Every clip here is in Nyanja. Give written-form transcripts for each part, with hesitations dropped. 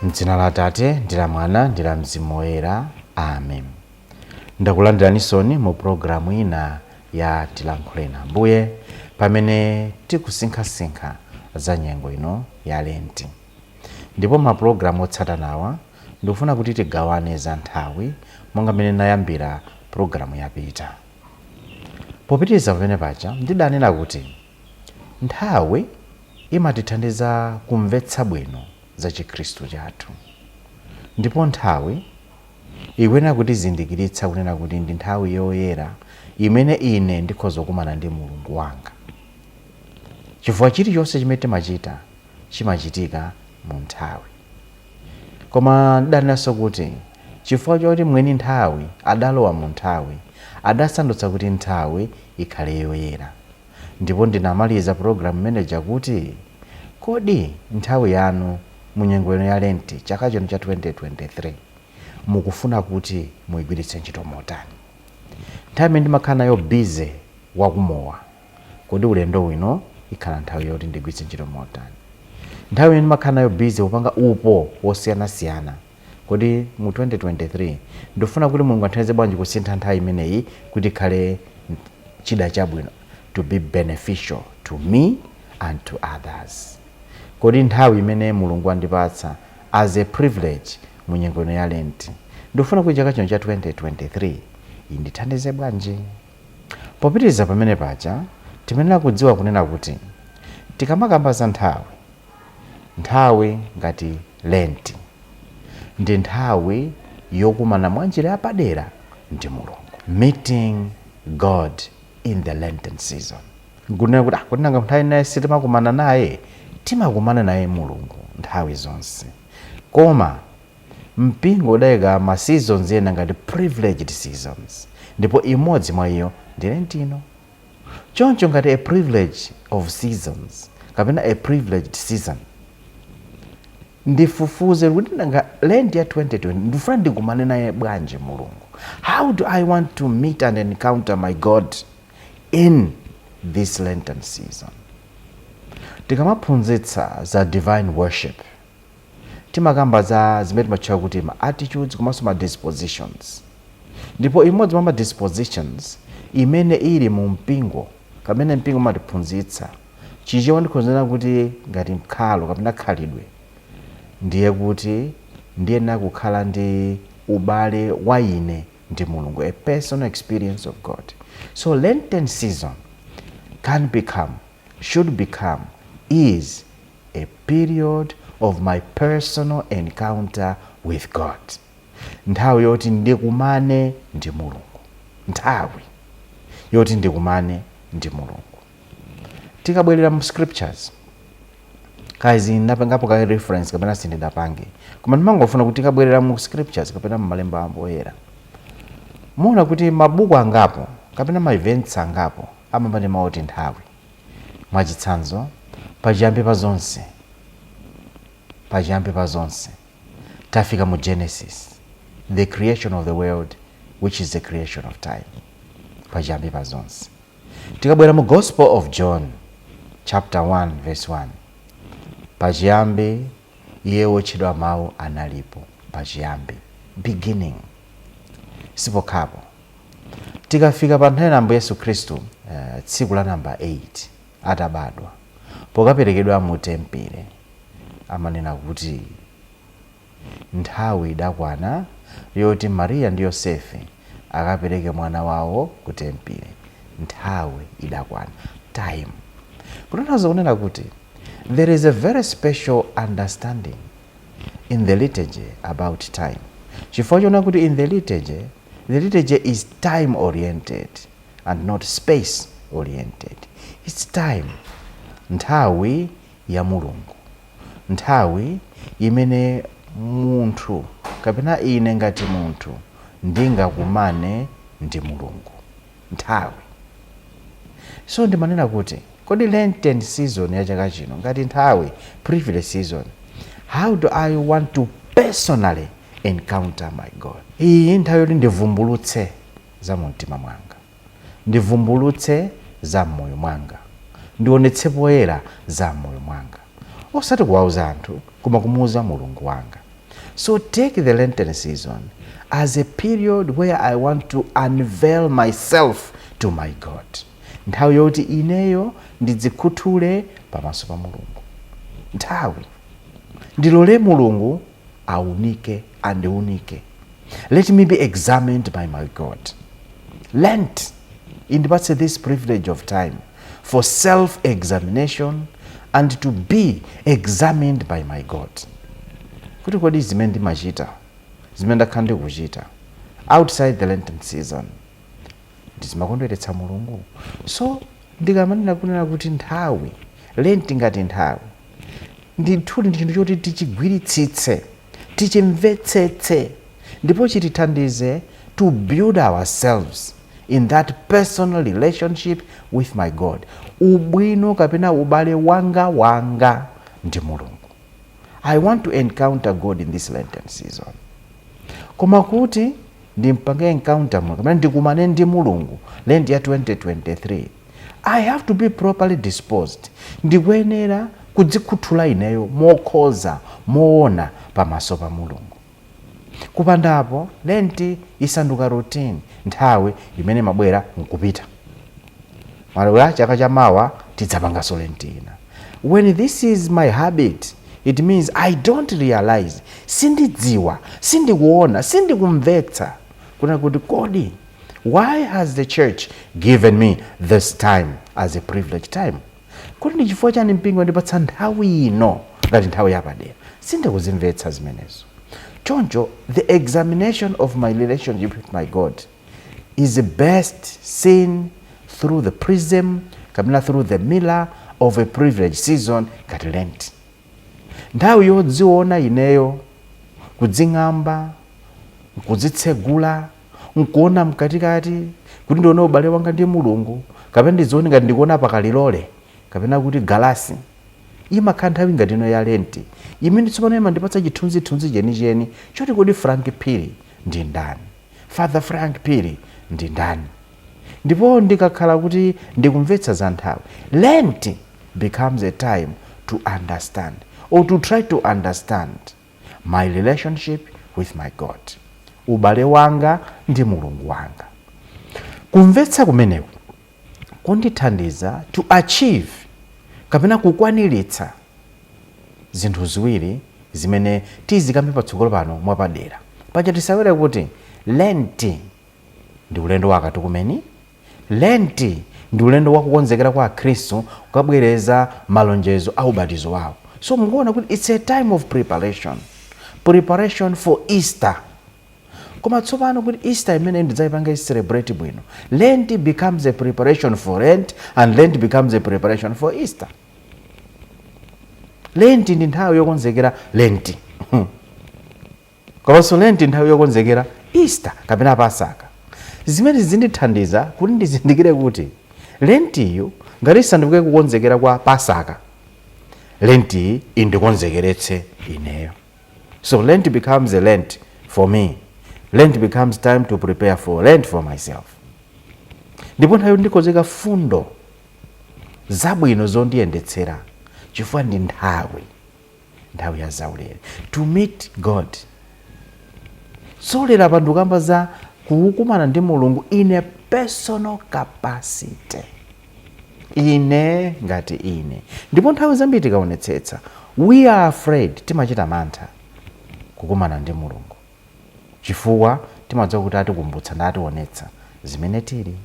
Mdzina la Atate ndi la Mwana ndi la Mzimu Woyera, amen. Ndakulandiranisoni mu pulogalamu ina ya Tilankhuleni Ambuye, pamene tikusinkhasinkha za nyengo ino ya Lenti. Ndipo mapulogalamu otsatanawa ndikufuna kuti tigawane za nthawi, monga mmene nayambira pulogalamu yapita. Popitiriza pamene paja, ndidanena kuti nthawi imatithandiza kumvetsa bwino za Chikhristu chathu, ndipo nthawi ikuyenera kutizindikiritsa kunena kuti ndi nthawi yoyera imene ine ndikhoza kukumana ndi Mulungu wanga, chifukwa chilichonse chimene timachita chimachitika mu nthawi. Koma ndidanenanso kuti chifukwa choti mwini nthawi adalowa mu nthawi, adasandutsa kuti nthawi ikhale yoyera. Ndipo ndinamaliza program manager kuti, kodi nthawi yanu mu nyengo ino ya Lenti chaka chino cha 2023 mukufuna kuti muyigwiritse ntchito motani? Nthawi imene ndimakhala nayo busy wakumowa, kodi ulendo wino ikhala nthawi yoti ndigwiritse ntchito motani? Nthawi imene ndimakhala nayo busy kupanga upo wosiyanasiyana, kodi mu 2023 ndifuna kuti Mulungu andithandize bwanji kusintha nthawi imeneyi kuti ikhale chida chabwino, to be beneficial to me and to others? Kodi nthawi imene Mulungu andipatsa as a privilege mu nyengo ino ya Lenti, ndikufuna kuti chaka chino cha 2023 indithandize bwanji? Popitiriza pamene paja, timayenera kudziwa kunena kuti tikamakamba za nthawi, nthawi ngati Lenti ndi nthawi yokumana mwa njira yapadera ndi Mulungu, meeting God in the Lenten season. Nkunena kuti, ah, kuti nanga nthawi inayi sitimakumana naye? Timakumana naye Mulungu nthawi zonse, koma mpingo udayika ma seasons ena ngati privileged seasons, ndipo imodzi mwa iyo ndi Lentino. Choncho ngati a privilege of seasons kapena a privileged season, ndifufuze kuti nanga Lent ya 2020 ndifuna ndikumane naye bwanji Mulungu? How do I want to meet and encounter my God in this Lenten season? Tikamaphunzitsa za divine worship, timakamba za zimene timatchula kuti ma attitudes komanso ma dispositions. Ndipo imodzi mwa ma dispositions imene ili mu mpingo, kamene mpingo umatiphunzitsa, Chichewa ndikhozera kuti ngati mkhalo kapena khalidwe, ndiye kuti ndiyenera kukhala ndi ubale wa ine ndi Mulungu, a personal experience of God. So Lenten season can become, should become, is a period of my personal encounter with God, nthawi yoti ndikumane ndi Mulungu, nthawi yoti ndikumane ndi Mulungu. Tikabwerera mu scriptures, kazi ndapangapo ka reference kapena sindidapange, koma ndimangofuna kuti tikabwerera mu scriptures kapena mu malemba oyera, muona kuti mabuku angapo kapena ma events angapo amayamba ndi mawu oti nthawi. Mwachitsanzo, pachiyambi pa zonse, pachiyambi pa zonse, tafika mu Genesis, the creation of the world, which is the creation of time, pachiyambi pa zonse. Tikabwera mu Gospel of John chapter 1 verse 1, pachiyambi iye wotchedwa Mawu analipo. Pachiyambi, beginning. Sipokhapo, tikafika pa nthawi ya Yesu Khristu, tsiku la namba 8 atabadwa, pokaperekedwa mu tempere, amanena kuti nthawi idakwana yoti Mariya ndi Yosefe akapereke mwana wawo ku tempere. Nthawi idakwana, time. Kutanthauza kunena kuti there is a very special understanding in the liturgy about time, chifukwa chona kuti in the liturgy, the liturgy is time oriented and not space oriented. It's time, nthawi ya Mulungu, nthawi imene munthu kapena ine ngati munthu ndingakumane ndi Mulungu, nthawi. So ndimanena kuti Kodi Lenten season ya chaka chino, ngati nthawi, privilege season, how do I want to personally encounter my God? Iyi nthawi yoti ndivumbulutse za mumtima mwanga, ndivumbulutse za mmoyo mwanga, ndionetse poyera za mmoyo mwanga, osati kuwauza anthu, koma kumuuza Mulungu wanga. So take the Lenten season as a period where I want to unveil myself to my God, nthawi yoti ineyo ndidzikhuthule pamaso pa Mulungu, nthawi ndilole Mulungu aunike, andiunike. Let me be examined by my God. Lent indipatse this privilege of time for self examination and to be examined by my God, kuti kodi zimene ndimachita, zimene ndakhala ndikuchita outside the Lenten season, ndizimakondweretsa Mulungu? So ndikamanena kunena kuti nthawi, Lent ngati nthawi, ndithudi ndi chinthu choti tichigwiritsitse, tichimvetsetse, ndipo chitithandize to build ourselves in that personal relationship with my God, ubwino kapena ubale wanga wanga ndi Mulungu. I want to encounter God in this Lenten season. Koma kuti ndimpange encounter Mulungu kapena ndikumane ndi Mulungu Lent ya 2023, I have to be properly disposed. Ndikuyenera kudzikhuthula ineyo mokhoza, moona pamaso pa Mulungu. Kupandapo, Lenti isanduka routine, nthawi imene mabwera nkupita, malowera chaka chamawa tidzapanganso Lenti ina. When this is my habit, it means I don't realize, sindidziwa, sindikuona, sindikumvetsa kuna kuti kodi why has the church given me this time as a privileged time? Kodi ndi chifukwa chani mpingo ndipatsa nthawi ino ngati nthawi yapadera? Sindikuzimvetsa zimenezo. Choncho the examination of my relationship with my God is best seen through the prism kapena through the mirror of a privileged season ngati Lent, nthawi yodziona ineyo, kudzing'amba, kudzitsegula, nkuona mkatikati, kuti ndione ubale wanga ndi Mulungu, kapena ndidzione ngati ndikuona pakalilole kapena kuti galasi. Imakhala nthawi ngati ino ya Lenti imene tsopano imandipatsa chithunzithunzi chenicheni choti kodi Frank Phiri ndi ndani, Father Frank Phiri ndi ndani? Ndipo ndikakhala kuti ndikumvetsa za nthawi, Lent becomes a time to understand or to try to understand my relationship with my God, ubale wanga ndi Mulungu wanga. Kumvetsa kumeneku kundithandiza to achieve kapena kukwaniritsa zinthu ziwiri zimene tizikambe patsogolo pano mwapadera. Paja tisawere kuti Lenti ndi ulendo wa akatikumeni, Lenti ndi ulendo wakukonzekera kwa Akhristu kukabwereza malonjezo a ubatizo wawo. So mukuona kuti it's a time of preparation, preparation for Easter. Koma tsopano kuti Easter imene ndidzayipanga celebrate bwino, Lent becomes a preparation for Lent and Lent becomes a preparation for Easter. Lent ndi nthawi yokonzekera Lent, komanso Lent nthawi yokonzekera Easter kapena Pasaka. Zimene zindithandiza kuti ndizindikire kuti Lentiyo ngati isanduke kukonzekera kwa Pasaka, Lenti indikonzekeretse ineyo. So Lent becomes a Lent for me. Lent becomes time to prepare for Lent for myself, ndipo nthawi ndikonzeka fundo zabwino zondiyendetsera, chifukwa ndi nthawi ya zaulere to meet God. So lero pa ndikamba za kukumana ndi Mulungu in a personal capacity, ine ngati ine. Ndipo nthawi zambiri tikaonetsetsa, we are afraid, timachita mantha kukumana ndi Mulungu, chifukwa timadziwa kuti atikumbutsa ndi ationetsa zimene tili.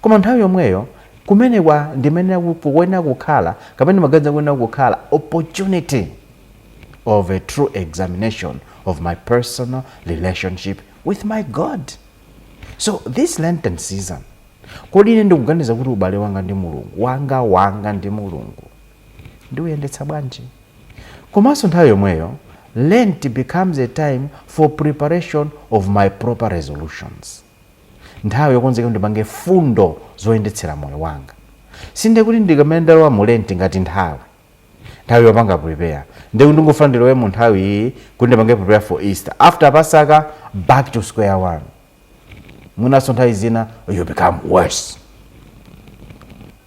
Koma nthawi yomweyo kumenekwa ndimene kuyenera kukhala kapena maganizo kuyenera kukhala opportunity of a true examination of my personal relationship with my God. So this Lenten season, kodi ine ndikuganiza kuti ubale wanga ndi Mulungu, wanga wanga ndi Mulungu, ndiuyendetsa bwanji? Komanso nthawi yomweyo Lent becomes a time for preparation of my proper resolutions, nthawi yokonzeka ndipange fundo zoyendetsera moyo wanga. Sinde kuti ndikamene ndalowa mu Lent ngati nthawi yopanga prepare, ndikuti ndingofuna ndilowe mu nthawi iyi kuti ndipange prepare for Easter. After Pasaka, back to square one. Mwinanso nthawi zina you become worse.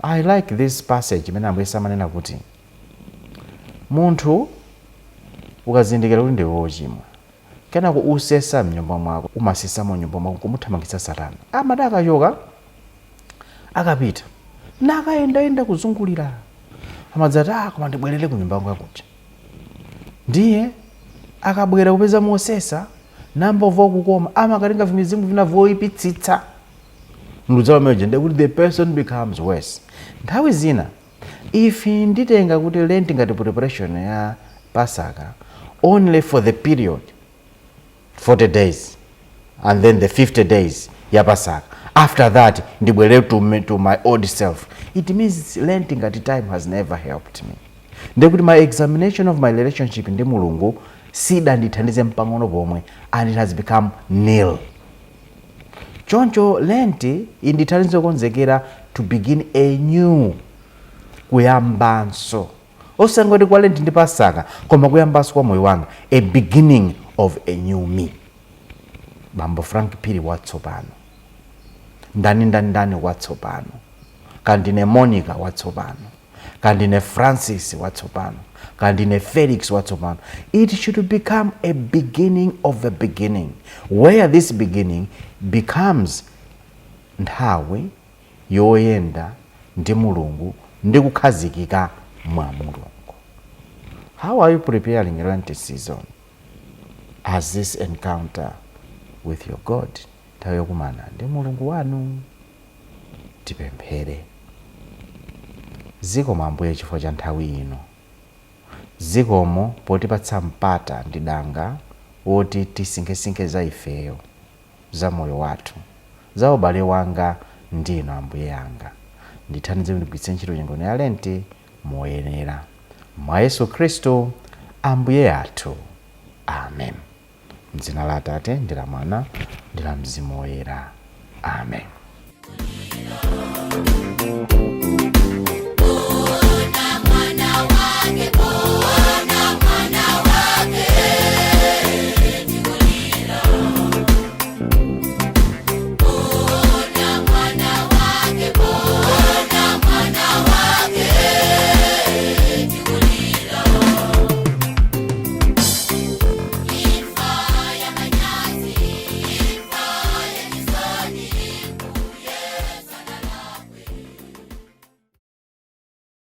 I like this passage imene Ambuye amanena kuti munthu ukazindikira kuti ndiwe wochimwa, kenako usesa mnyumba mwako, umasesamo mnyumba mwako kumuthamangitsa Satana. Amati akachoka, akapita nakayendayenda kuzungulira, amadzati, "Ah, koma ndibwerere ku nyumba yanga kuja." Ndiye akabwera kupeza mosesa nambova kukoma, amakatenga vimizimu vina voyipitsitsa ndudza pamenejo. Ndekuti the person becomes worse. Nthawi zina if nditenga kuti Lent ngati preparation ya Pasaka only for the period 40 days and then the 50 days ya Pasaka, after that ndibwerere to my old self, it means Lent ngati time has never helped me. Ndekuti my examination of my relationship ndi Mulungu sidandithandize mpang'ono pomwe, and it has become nil. Choncho Lent indithandize kukonzekera to begin a new, kuyambanso, osangoti kwa Lent ndi Pasaka, koma kuyambanso kwa moyo wanga, a beginning of a new me. Bambo Frank Phiri watsopano, ndani ndani ndani watsopano, kandine Monica watsopano, kandine Francis watsopano, kandine Felix watsopano. It should become a beginning of a beginning, where this beginning becomes nthawi yoyenda ndi Mulungu ndi kukhazikika mwa Mulungu. How are you preparing Lent season as this encounter with your God, nthawi yokumana ndi Mulungu wanu? Tipemphere. Zikomo Ambuye chifukwa cha nthawi ino. Zikomo potipatsa mpata ndi danga woti tisinkhesinkhe za ifeyo, za moyo wathu, za ubale wanga ndi inu. Ambuye anga, ndithandize ndigwiritse ntchito nyengo ya Lenti moyenera. Mwa Yesu Khristu Ambuye athu, amen. Mdzina la Atate ndi la Mwana ndi la Mzimu Woyera, amen.